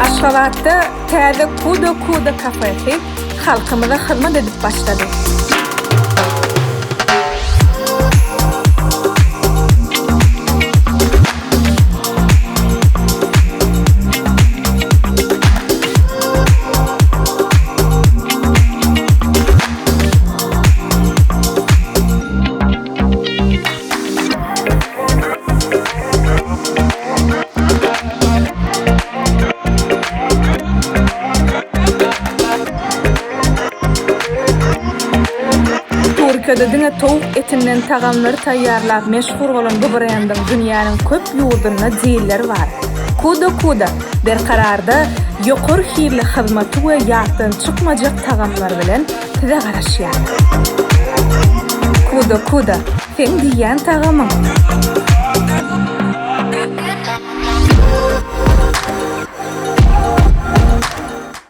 Aşgabatda täze Kuda Kuda kafesi halkymyza hyzmat edip başlady. Türkiýede diňe towuk etinden tagamlary taýýarlap meşhur bolan bu brendiň dünýäniň köp ýurdunda dilleri bar. Kuda Kuda, Berkararda ýokary hilli hyzmaty we ýatdan çykmajak tagamlary bilen size garaşýar. Kuda Kuda, seň diýýän tagamyň!